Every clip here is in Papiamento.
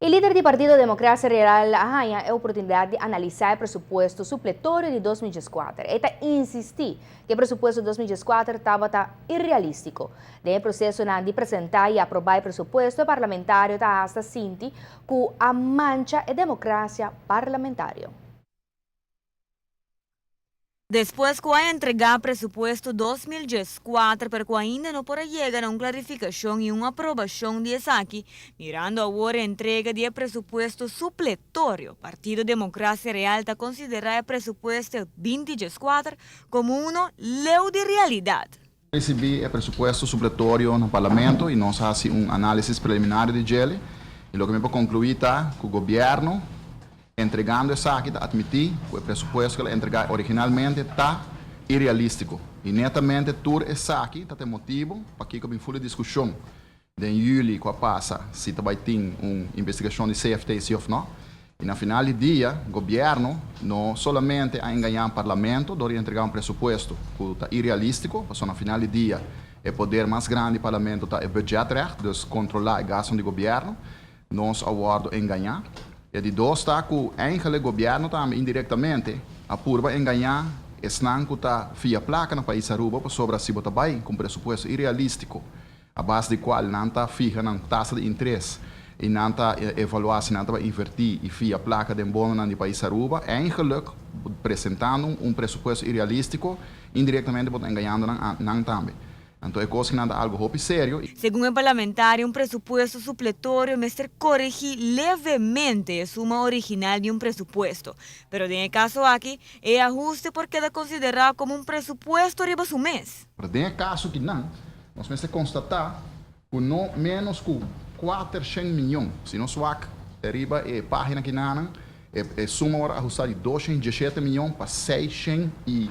Lider di Partido Democracia Real a haña e oportunidad di analisa e presupuesto supletorio di 2014. E ta insisti cu e presupuesto 2014 tabata irrealistico. Den e procesonan di presenta y aproba e presupuesto, e parlamentario ta hasta sinti cu a mancha e democracia parlamentario. Despues cu a entrega presupuesto 2014, pero cu ainda no por a yega na un clarificacion y un aprobacion di esaki, mirando awor entrega di presupuesto supletorio, Partido Democracia Real ta considera e presupuesto 2014 como uno leu di realidad. Recibi e presupuesto supletorio na Parlamento y nos a haci un analisis preliminar di dje y loke mi por conclui ta cu gobierno, entregando esaki, ta admiti cu e presupuesto cu el a entrega originalmente ta irrealistico. Y netamente tur esaki ta e motibo pa cu bin full discusion den juli cu a pasa si tambe tin un investigacion di CFT si of no. Y na final di dia, gobierno no solamente a engaña Parlamento door di entrega un presupuesto cu ta irrealistico, pasobra na final di dia e poder mas grandi di Parlamento ta e budgetrecht, dus controla e gasto di gobierno, nos a wordo engaña. Y di dos ta cu eigenlijk gobierno tambe indirectamente a purba engaña esnan cu ta fia placa na pais Aruba, pasobra si bo ta bay cu presupuesto irrealistico, a base di cual nan ta fiha nan tasa di interes y nan ta evalua si nan ta inverti y fia placa den bono di pais Aruba, eigenlijk presentando un presupuesto irrealistico, indirectamente engañando nan tambe. Anto, e cos cu ta algo hopi serio. Segun e parlamentario, un presupuesto supletorio mester coregi levemente e suma original di un presupuesto. Pero den e caso aki, e ahuste por keda considera como un presupuesto riba su mes. Pero den e caso aki no, nos mester constata cu no menos cu 400 miyon, si nos wak riba e pagina aki nan, e suma awor a ahusta di 217 miyon pa 600 y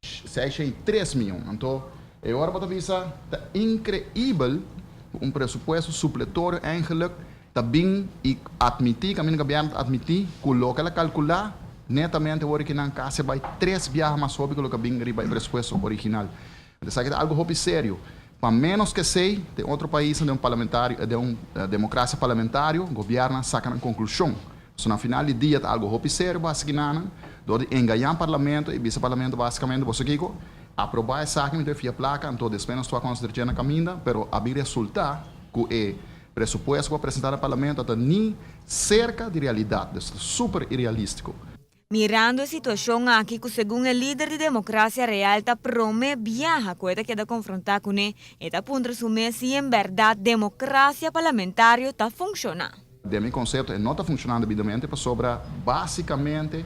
603 miyon. Anto, e ora pa bisa, ta increibel un presupuesto supletorio eigenlijk ta bin y admiti, cu gobierno admiti, cu loke el a calcula, netamente awor cu nan casi bay tres biaha mas hopi cu loke bin riba e presupuesto original. Anto, esaki ta algo hopi serio. Pa menos cu esey, den otro pais di un parlamentario, di un democracia parlamentario, gobierno saca un conclusion. So, na final di dia, algo hopi serio, basicamente, door di engaña Parlamento y bisa Parlamento basicamente, boso kico, aproba esaki, mi fia placa, anto despues nos ta considera na caminda, pero a resulta cu e presupuesto cu a presenta na Parlamento ta ni cerca di realidad, ta super irrealistico. Mirando e situacion aki, cu segun e lider di Democracia Real ta prome biaha cu e ta keda confronta cune, e ta puntra su mes si en berdad democracia parlamentario ta funciona. Den mi concepto, no ta funcionando debidamente, pasobra basicamente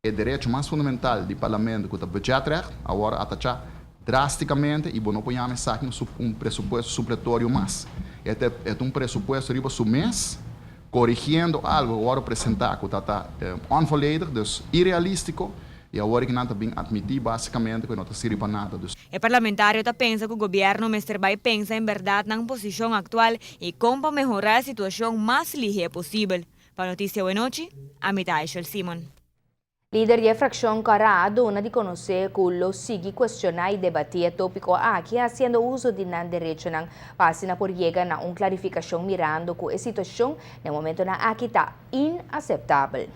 e derecho mas fundamental di Parlamento, cu ta budgetrecht, awor a ataca drasticamente y bo no por yama esaki un presupuesto supletorio mas. E ta un presupuesto riba su mes, corrigiendo algo awor presenta cu ta onvolledig, dus irrealistico, y awor cu nan ta bin admiti basicamente cu no ta sirbi pa nada. Dus. E parlamentario ta pensa cu gobierno mester bay pensa en berdad nan posicion actual y con pa mehora e situacion mas lihe posibel. Pa Noticia Buenochi, ami ta Aishel Simon. Lider di fraccion Kara a duna di conoce cu lo sigui cuestiona y debati e topico aki, haciendo uso di nan derechonan pa asina por yega na un clarificacion, mirando cu e situacion na e momentonan aki ta inaceptabel.